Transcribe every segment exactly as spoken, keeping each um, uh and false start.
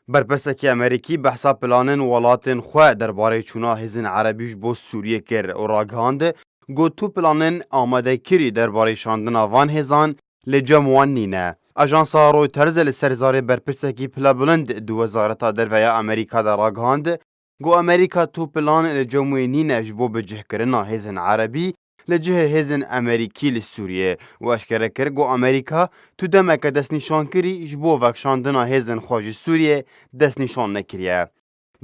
Berpirsekî Amerîkî behsa planên welatên xwe derbarê çûna hêzên Erebî ji bo Sûriyê kir û ragihand, got, tu planên amadekirî derbarê şandina van hêzan li cem wan nîne. Ajansa Reuters li ser zarê berpirsekî pilebilind di Wezareta Derve ya Amerîka de ragihand, got, Amerîka tu plan li cem wê nîne ji bo bicihkirina hêzên Erebî li cihê hêzên Amerîkî li Sûriyê û eşkere kir, got, Amerîka tu demeke destnîşankirî ji bo vekşandina hêzên xwe ji Sûriyê destnîşan nekiriye.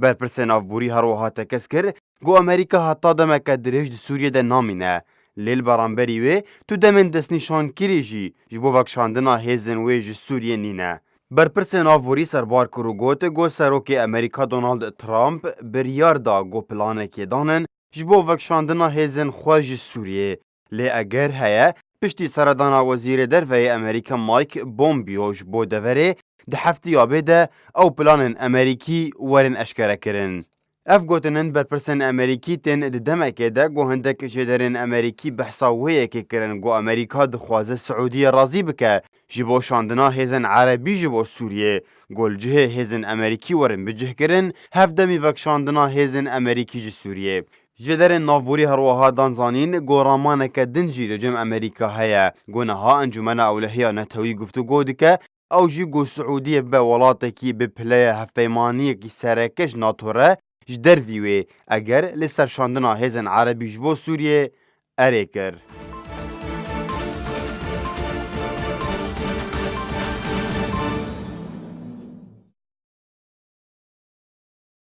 Berpirsê navborî her wiha tekez kir, got, Amerîka heta demeke dirêj di Sûriyê de namîne. Lê li beramberî wê tu demên destnîşankirî jî ji bo vekşandina hêzên wê ji Sûriyê nîne. Berpirsê navborî serbar kir û got, got, Serokê Amerîka Donald Trump biryar da ku planekê danin ji bo vekşandina hêzên xwe ji Sûriyê. Lê eger heye, piştî seredana Wezîrê Derve yê Amerîka Mike Pompeo ji bo deverê, di heftiya bê de ew planên Amerîkî werin eşkerekirin. Ev gotinên berpirsên Amerîkî tên di demekê de ku hindek jêderên Amerîkî behsa wê yekê kirin ku Amerîka dixwaze Siûdiyê razî bike ji bo şandina hêzên Erebî ji bo Sûriyê, ku li cihê hêzên Amerîkî werin bicihkirin, hevdemî vekşandina hêzên Amerîkî ji Sûriyê. Jêderên navborî her wiha dan zanîn ku ramaneke din jî li cem Amerîka heye, ku niha Encûmena Ewlehiya Netewî guftûgo dike, ew jî ku Siûdiyê be welatekî bi pileya hevpeymaniyekî sereke ji NATO re ji dervî wê, eger li ser şandina hêzên Erebî ji bo Sûriyê erê kir.